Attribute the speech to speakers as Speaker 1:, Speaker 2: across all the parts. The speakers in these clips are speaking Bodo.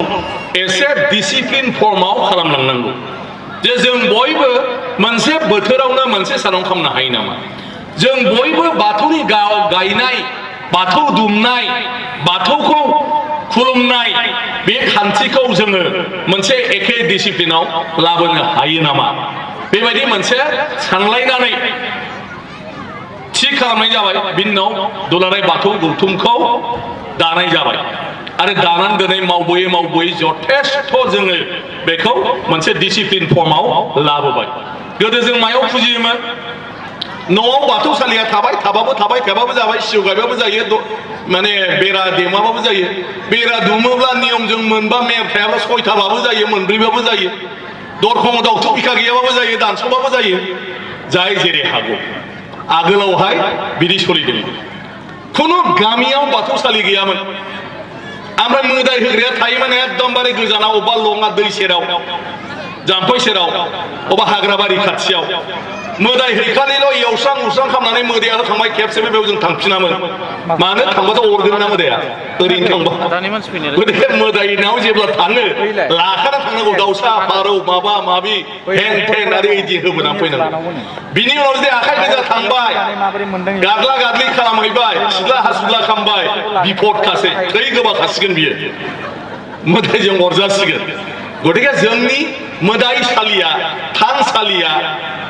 Speaker 1: एसे डिसिप्लिन फर्माव खालामलांनांगौ जे जों बयबो मोनसे बोथोरावनो मोनसे सानाव खालामनो हायो नामा जों बयबो बाथौनि गायनाय बाथौ दुमनाय बाथौखौ खुलुमनाय बे खान्थिखौ जोङो मोनसे एखे डिसिप्लिनाव लाबोनो हायो नामा बेबायदि मोनसे सानलायनानै थि खालामनाय जाबाय बिनि उनाव दुलाराय बाथौ गौथुमखौ दानाय जाबाय आरो दानानै दिनै मावबोयै जथेस्थ' जोङो बेखौ मोनसे डिसिप्लिन फर्माव लाबोबाय गोदो जों मायाव फुजियोमोन न'आव बाथौसालिया थाबाबो जाबाय सिजौ गायबाबो जायो माने बेरा देमाबाबो जायो बेरा दुमोब्ला नियमजों मोनबा मेर थायाब्ला सयथाबाबो जायो मोनब्रैबाबो जायो दरखंआव दाउथु बिखा गैयाबाबो जायो दानस'बाबो जायो जाय जेरै हागौ आगोलावहाय बिदि सोलिदोंमोन खुनु गामियाव बाथौसालि गैयामोन ओमफ्राय मोदाय होग्राया थायोमोन एकदमबारे गोजानाव अबेबा लङा दै सेराव जाम्फै सेराव अबेबा हाग्राबारि खाथियाव मोदाय हैखालिल' एवस्रां खालामनानै मोदायाल' थांबाय खेबसेबो बेयाव जों थांफिनामोन मानो थांबाथ' अरगोन ना मोदाया ओरैनो थांबा गतिके मोदायनाव जेब्ला थाङो लाखाना थांनांगौ दाउसा फारौ माबा माबि हेन थेन आरो इदि होबोनानै फैनांगौ बिनि उनाव जुदि आखाइ गोजा थांबाय गादला गादलि खालामहैबाय सिथ्ला हासुद्ला खालामबाय बिपद खासै थै गोबा खासिगोन बियो मोदायजों अरजासिगोन गतिके जोंनि मोदायसालिया थानसालिया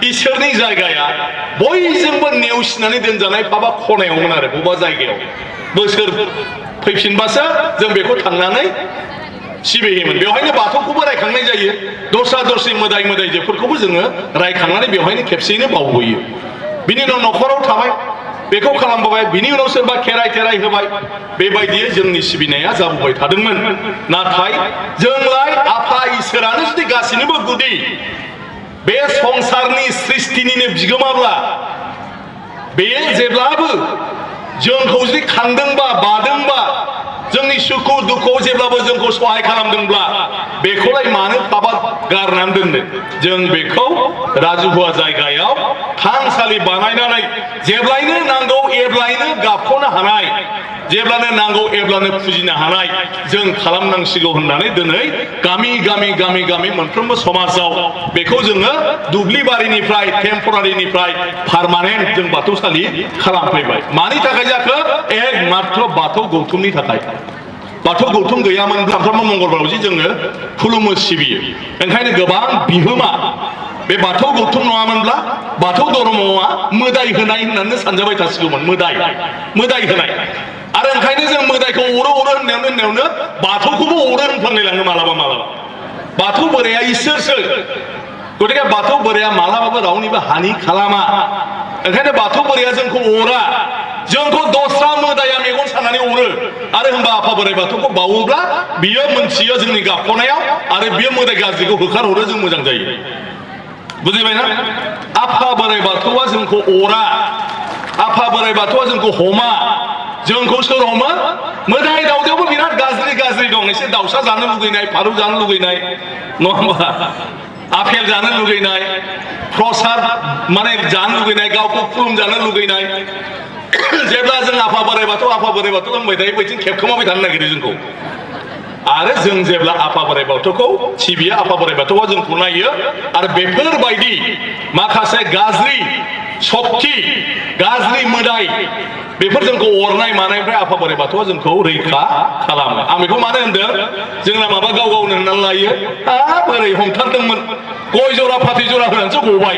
Speaker 1: इसोरनि जायगाया बयजोंबो नेवसिनानै दोनजानाय बाबा खनायावमोन आरो बबेबा जायगायाव बोसोर फैफिनबासो जों बेखौ थांनानै सिबिहैयोमोन बेवहायनो बाथौखौबो रायखांनाय जायो दस्रा मोदाय मोदायजोफोरखौबो जोङो रायखांनानै बेवहायनो खेबसेयैनो बावबोयो बिनि उनाव न'खराव थाबाय बेखौ खालामबोबाय बिनि उनाव सोरबा खेराइ थेराइ होबाय बेबायदियै जोंनि सिबिनाया जाबोबाय थादोंमोन नाथाय जोंलाय आफा इसोरानो जुदि गासिनिबो गुदि बे संसारनि सृष्टिनिनो बिगोमाब्ला बेयो जेब्लाबो जोंखौ जुदि खांदोंबा बादोंबा जोंनि सुखु दुखुआव जेब्लाबो जोंखौ सहाय खालामदोंब्ला बेखौलाय मानो पाबा गारनानै दोननो जों बेखौ राजुहुवा जायगायाव थानसालि बानायनानै जेब्लायनो नांगौ एब्लायनो गाबख'नो हानाय जेब्लानो नांगौ एब्लानो फुजिनो हानाय जों खालामनांसिगौ होननानै दिनै गामि मोनफ्रोमबो समाजाव बेखौ जोङो दुब्लिबारिनिफ्राय टेम्परारिनिफ्राय पारमानेन्ट जों बाथौसालि खालामफैबाय मानि थाखाय जाखो एक मात्र बाथौ गौथुमनि थाखाय बाथौ गौथुम गैयामोन सानफ्रोमबो मंगलबाराव जि जोङो खुलुमो सिबियो ओंखायनो गोबां बिहोमा बे बाथौ गौथुम नङामोनब्ला बाथौ धर्मआ मोदाय होनाय होननानै सानजाबाय थासिगौमोन मोदाय होनाय आरो ओंखायनो जों मोदायखौ अरो होननायावनो बाथौखौबो अरो होनफ्लांलायलाङो मालाबा बाथौ बोराया इसोरसो गतिके बाथौ बोराया मालाबाबो रावनिबो हानि खालामा ओंखायनो बाथौ बोराया जोंखौ अरा जोंखौ दस्रा मोदाया मेगन सानानै अरो आरो होनबा आफा बोराइ बाथौखौ बावोब्ला बियो मोनथियो जोंनि गाबख'नायाव आरो बियो मोदाय गाज्रिखौ होखारहरो जों मोजां जायो बुजिबायना आफा बोराइ बाथौआ जोंखौ अरा आफा बोराइ बाथौआ जोंखौ हमा जोंखौ सोर हमो मोदाय दावदायावबो बिराद गाज्रि दं एसे दाउसा जानो लुगैनाय फारौ जानो लुगैनाय नङा होमबा आफेल जानो लुगैनाय प्रसाद माने जानो लुगैनाय गावखौ खुलुमजानो लुगैनाय जेब्ला जों आफा बोराइ बाथौ होनबाय थायो बैथिं खेबखोमाबाय थानो नागिरो जोंखौ आरो जों जेब्ला आफा बोराइ बाथौखौ सिबियो आफा बोराइ बाथौआ जोंखौ नायो आरो बेफोरबायदि माखासे गाज्रि सक्ति गाज्रि मोदाय बेफोर जोंखौ अरनाय मानायनिफ्राय आफा बोराइ बाथौआ जोंखौ रैखा खालामो आं बेखौ मानो होनदों जोंना माबा गाव गावनो होननानै लायो बोरै हमथारदोंमोन गय जरा फाथै जरा होनानैसो गबाय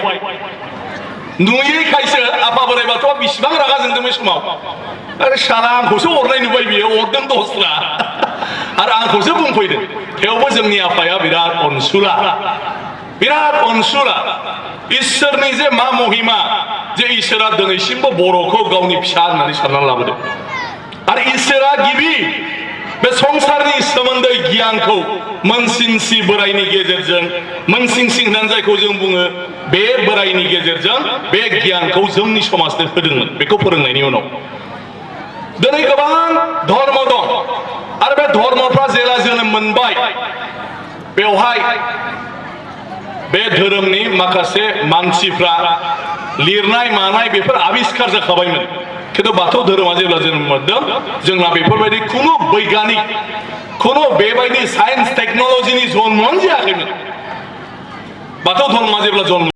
Speaker 1: नुयैखायसो आफा बोराइ बाथौआ बिसिबां रागा जोंदों बे समाव आरो साला आंखौसो अरनाय नुबाय बियो अरदों दस्रा आरो आंखौसो बुंफैदों थेवबो जोंनि आफाया बिराद अनसुला इसोरनि जे मा महिमा जे इसोरा दिनैसिमबो बर'खौ गावनि फिसा होननानै साननानै लाबोदों आरो इसोरा गिबि बे संसारनि सोमोन्दै गियानखौ मोनसिंसि बोरायनि गेजेरजों मोनसिंसि होननानै जायखौ जों बुङो बे बोरायनि गेजेरजों बे गियानखौ जोंनि समाजनो होदोंमोन बेखौ फोरोंनायनि उनाव दिनै गोबां धर्म दं आरो बे धर्मफ्रा जेला जोनोम मोनबाय बेवहाय बे धोरोमनि माखासे मानसिफ्रा लिरनाय मानाय बेफोर आबिष्कार जाखाबायमोन खिन्थु बाथौ धोरोमा जेब्ला जोनोम मोनदों जोंना बेफोरबायदि खुनु बैज्ञानिक खुनु बेबायदि साइन्स टेक्न'लजिनि जन्मआनो जायाखैमोन बाथौ धर्मआ जेब्ला जन्म